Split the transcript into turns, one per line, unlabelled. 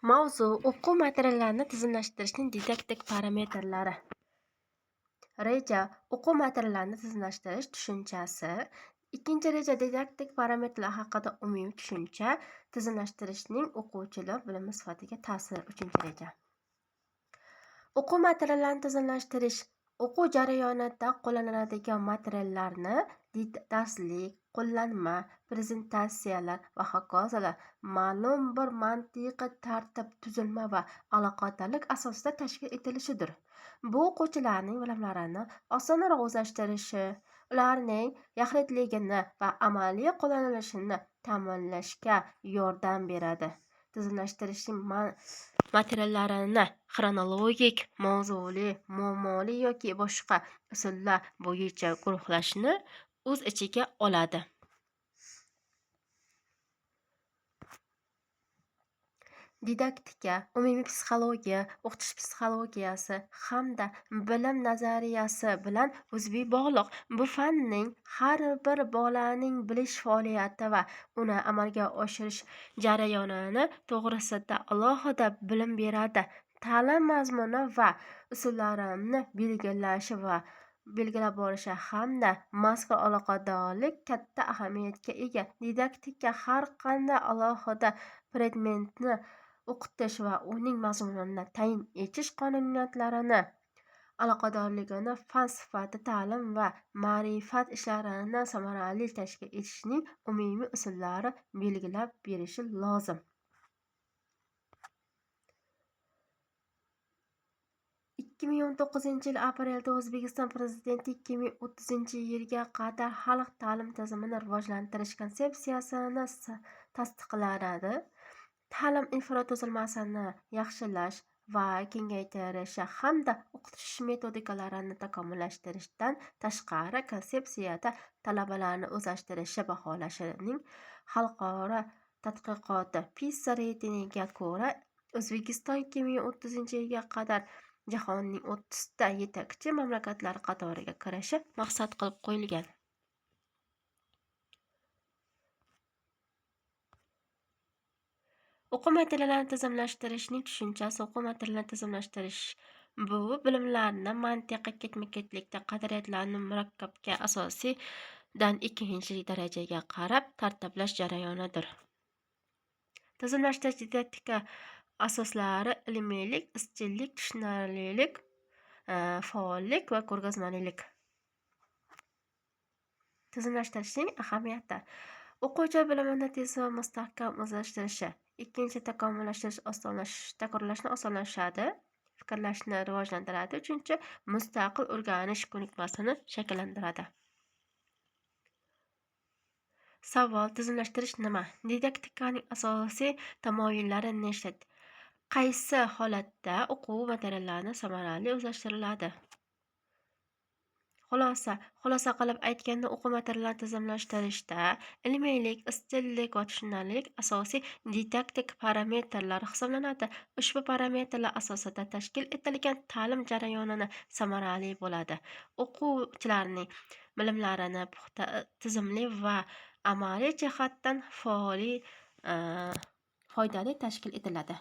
Mavzu: o'quv materiallarini tizimlashtirishning didaktik parametrlari. Reja: o'quv materiallarini tizimlashtirish tushunchasi. Ikkinchi reja: didaktik parametrlar haqida umumiy tushuncha, tizimlashtirishning o'quvchilar bilimi sifatiga ta'siri. Uchinchi reja. O'quv materiallarini tizimlashtirish o'quv jarayonida qo'llaniladigan materiallarni darslik, qo'llanma, prezentatsiyalar va hokazolar ma'lum bir mantiqiy tartib, tuzilma va aloqadorlik asosida tashkil etilishidir. Bu o'quvchilarning bilimlarini osonroq o'zlashtirishi, ularning yaxlitligini va amaliy qo'llanilishini ta'minlashga yordam beradi. Tizimlashtirishning materiallarini xronologik, mavzuli, muammoli yoki boshqa usullar bo'yicha guruhlashni o'z ichiga oladi. Didaktika, umumiy psixologiya, o'qitish psixologiyasi hamda bilim nazariyasi bilan uzviy bog'liq. Bu fanning har bir bolaning bilish faoliyati va uni amalga oshirish jarayonini to'g'risida alohida bilim beradi. Ta'lim mazmuni va usullarini belgilashi va belgilab borishi hamda mazkur aloqadorlik katta ahamiyatga ega. Didaktika har qanday alohida predmetni o'qitish va uning mazmunini tayin etish qonuniyatlarini aloqadorligini fan sifatida ta'lim va ma'rifat ishlarini samarali tashkil etishning umumiy usullari belgilab berishi lozim. 2019-yil aprelda O'zbekiston Prezidenti 2030-yilga qadar xalq ta'lim tizimini rivojlantirish konsepsiyasini tasdiqladi. Ta'lim infratuzilmasini yaxshilash va kengaytirish hamda o'qitish metodikalarini takomillashtirishdan tashqari, konsepsiyada talabalarni o'zlashtirishi baholashining xalqaro tadqiqoti PISA reytingiga ko'ra, O'zbekiston 2030-yilga qadar jahonning 30 ta yetakchi mamlakatlari qatoriga kirishi maqsad qilib qo'yilgan. O'quv materiallarini tizimlashtirishning tushunchasi. O'quv materiallarini tizimlashtirish bu bilimlarni mantiqiy ketma-ketlikda, qadriyatlarni murakkabga asosiydan ikkinchi darajaga qarab tartiblash jarayonidir. Tizimlashtirish didaktika asoslari: ilmiylik, izchillik, tushunarlilik, faollik va ko'rgazmalilik. Tizimlashtirishning ahamiyati: o'quvchi bilimini tez va mustahkam o'zlashtirishi, ikkinchi takomillashtirish osonlashish, takrorlashni osonlashadi, fikrlashni rivojlantiradi, uchinchi mustaqil o'rganish ko'nikmasini shakllantiradi. Savol: tizimlashtirish nima? Didaktikaning asosiy tamoyillari nechta? Qaysi holatda o'quv materiallarini samarali o'zlashtiriladi? Xulosa qilib aytganda, o'quv materiallarini tizimlashtirishda ilmiylik, izchillik va tushunarlilik asosiy didaktik parametrlar hisoblanadi. Ushbu parametrlar asosida tashkil etilgan ta'lim jarayonini samarali bo'ladi. O'quvchilarning bilimlarini puxta, tizimli va amaliy jihatdan foydali tashkil etiladi.